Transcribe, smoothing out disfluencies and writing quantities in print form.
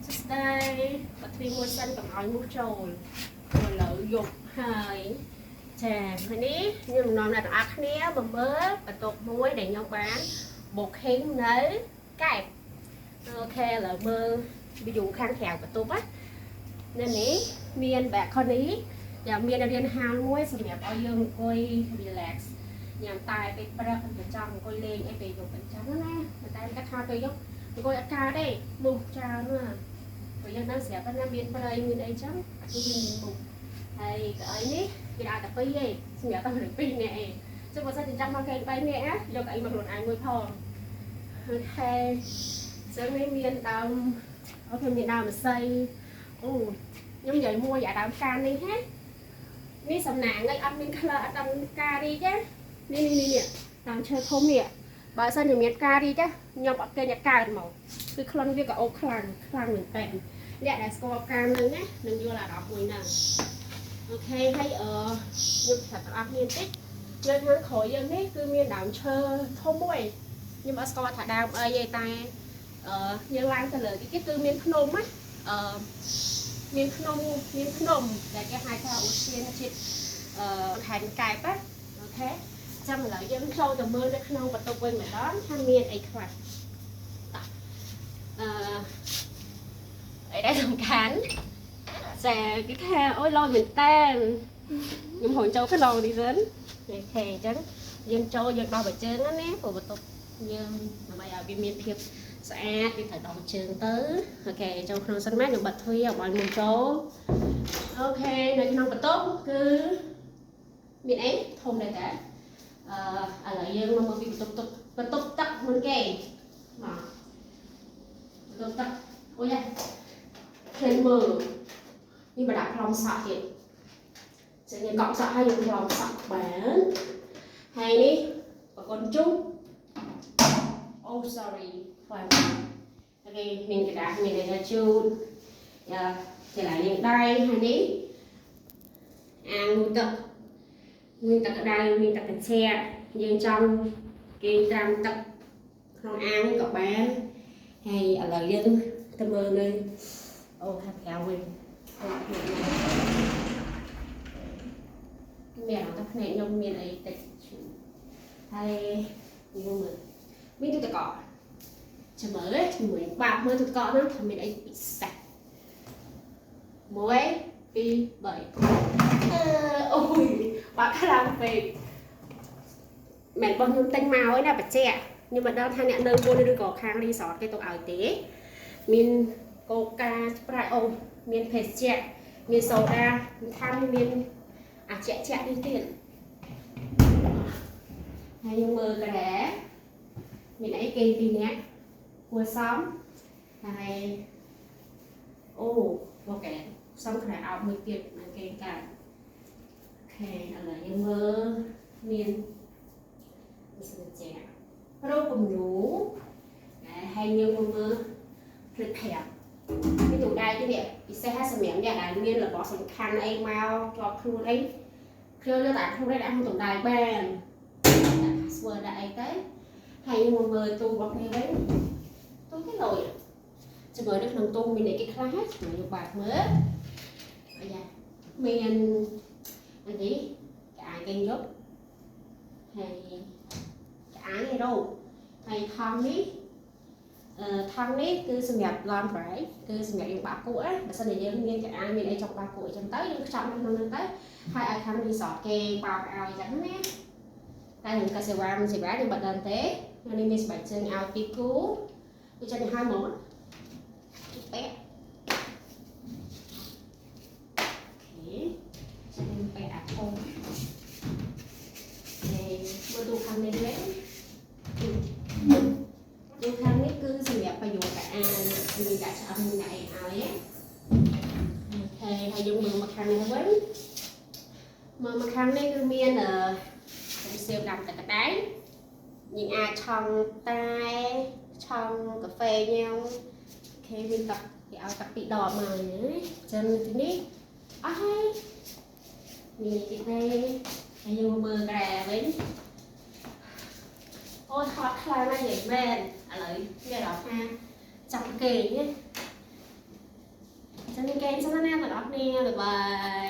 សួស្តីបាត់ទ្វីមួយសិនកុំឲ្យមូសចូលឥឡូវយប់ហើយចាថ្ងៃនេះខ្ញុំនាំអ្នកទាំងអស់គ្នាមកមើលបន្ទប់មួយដែលខ្ញុំបាន booking នៅកែប OK ឥឡូវមើល view ខាងក្រៅបន្ទប់ណានៅនេះមាន balcony យ៉ាងមានរានហាលមួយសម្រាប់ឲ្យយើងអង្គុយ relax ញ៉ាំតែពេលព្រឹកទៅចង់អង្គុយលេងអីពេលយប់អញ្ចឹងណាប៉ុន្តែគាត់ថាពេលយប់អង្គុយអត់កើតទេមូសច្រើនណាស់ព្រោះយើងដឹងស្រាប់ណាមានព្រៃមានអីចឹងគឺវាមានមូសហើយកៅអីនេះគេដាក់តែពីរទេសម្រាប់តែមនុស្សពីរនាក់ឯងចឹងបើសិនជាចង់មកគេ3នាក់ណាយកកៅអីមកខ្លួនឯងមួយផង OK ចឹងនេះមានដើម OK មានដើមម្សៅអូខ្ញុំនិយាយមួយអាដើមកានេះហ៎នេះសំណាងឯងអត់មានក្លឺអត់ដឹងផ្ការីកទេនេះនេះនេះនេះដើមឈើធំនេះបើសិនជាមានផ្ការីកទេខ្ញុំអត់គេញកើតមកគឺក្លិនវាក៏អូបខ្លាំងខ្លាំងមែនតើអ្នកដែលស្គាល់ផ្កាហ្នឹងណានឹងយល់អារម្មណ៍មួយហ្នឹង OK ហើយអឺខ្ញុំប្រាប់ទាំងអស់គ្នាបន្តិចនៅខាងក្រោយយើងនេះគឺមានដើមឈើធំមួយខ្ញុំអត់ស្គាល់ថាដើមអីទេតែអឺយើងឡើងទៅលើតិចទៀតគឺមានភ្នំណាអឺមានភ្នំមានភ្នំដែលគេហៅថាឧទ្យានជាតិអឺខេត្តកែបណា OK ចាំឥឡូវយើងចូលទៅមើលនៅក្នុងបន្ទប់វិញម្ដងថាមានអីខ្លះតោះអឺអីដែលសំខាន់ចាគឺថាអូយឡយមែនតើខ្ញុំរងចូលក្នុងនេះសិន OK អញ្ចឹងយើងចូលយើងដោះបើជើងណាណាព្រោះបន្ទប់យើងដើម្បីឲ្យវាមានភាពស្អាតវាត្រូវដោះជើងទៅ OK ចូលក្នុងសិនមកខ្ញុំបិទទ្វារឲ្យមុនចូល OK នៅក្នុងបន្ទប់គឺមានអីធំដែរតាអឺឥឡូវយើងមកមើលពីបន្ទប់ទឹកបន្ទប់ទឹកមុនគេមកបន្ទប់ទឹកអូយឃើញមើលនេះប្រដាប់ផ្លុំសក់ទៀតចឹងយើងកក់សក់ហើយយើងផ្លុំសក់បានហើយនេះបកុនជុះអូ sorry ខ្វះ OK មានក្រដាសមានអីជូតយ៉ាកន្លែងលាងដៃហើយនេះអាងងូតទឹកមានទឹកក្តៅមានទឹកត្រជាក់យើងចង់គេងត្រាំទឹកក្នុងអាងនេះក៏បានហើយឥឡូវយើងទៅមើលនៅអូខាងក្រៅវិញអូភ្នែកខ្ញុំមានអារម្មណ៍ថាភ្នែកខ្ញុំមានអីតិចឈឺហើយយើងមើលមានទូទឹកកកចាំមើលជាមួយបាក់មើលទូទឹកកកហ្នឹងថាមានអីពិសេស1 2 3អឺអូយបាក់ខ្លាំងពេកមិនរបស់ខ្ញុំទិញមកឯណាបច្ចៈខ្ញុំមិនដឹងថាអ្នកនៅមុនឬក៏ខាង resort គេទុកឲ្យទេមានកូកា Sprite អូមានភេសជ្ជៈមានសូដាខាងនេះមានអាជាក់ជាក់នេះទៀតហើយយើងមើលក្រែមានអីគេពីរនាក់គួរសមហើយអូ OK សំក្រែអោបមួយទៀតបានគេកើត OK ឥឡូវយើងមើលមានម៉ាស៊ីនត្រជាក់រូបគំនូហើយយើងមកមើលភ្លេចប្រាប់មានទូដែកនេះពិសេសសម្រាប់អ្នកដែលមានរបស់សំខាន់អីមកជាប់ខ្លួនអីខ្ញុំលើតែខ្លួនឯងដាក់ក្នុងទូដែកបានដាក់ password ដាក់អីទៅហើយយើងមកមើលទូរបស់គ្នាវិញទូគេលយចាំមើលនៅក្នុងទូមានអីគេខ្លះចាំខ្ញុំបើកមើលអាយ៉ាមានអីនេះក្អាយគេយប់ហើយក្អាយឯរោហើយថង់នេះអឺថង់នេះគឺសម្រាប់ laundry គឺសម្រាប់យើងបោកគក់ណាបើសិនជាយើងមានខោអាវមានអីចង់បោកគក់អញ្ចឹងទៅយើងខ្ចប់នៅក្នុងហ្នឹងទៅហើយឲ្យខាង resort គេបោកឲ្យអញ្ចឹងណាតែនឹងកសេវាមិនសេវាយើងបាត់ដឹងទេនេះមានស្បែកជើងឲ្យពីរគូគឺចាញ់ឲ្យហ្មងពាក់ OK ចាំពាក់អាធំហើយមើលទូខាងនេះវិញទូខាងនេះគឺសម្រាប់ប្រយោជន៍កអាវមានដាក់ឆ្អឹងមានដាក់អីឲ្យណា OK ហើយយើងមើលមកខាងនេះវិញមើលមកខាងនេះគឺមានអឺសៀវដាំទឹកក្តៅយើងអាចឆុងតែឆុងកាហ្វេញ៉ាំ OK មានទឹកគេឲ្យទឹកពីរដបមកណាចឹងទីនេះអស់ហើយមានទីនេះហើយយើងមកមើលក្រែវិញអូយហត់ខ្លាំងណាស់និយាយមែនឥឡូវមានអារម្មណ៍ថាចង់គេងណា ចាំគេសិនណាអ្នកទាំងអស់គ្នា។Bye bye.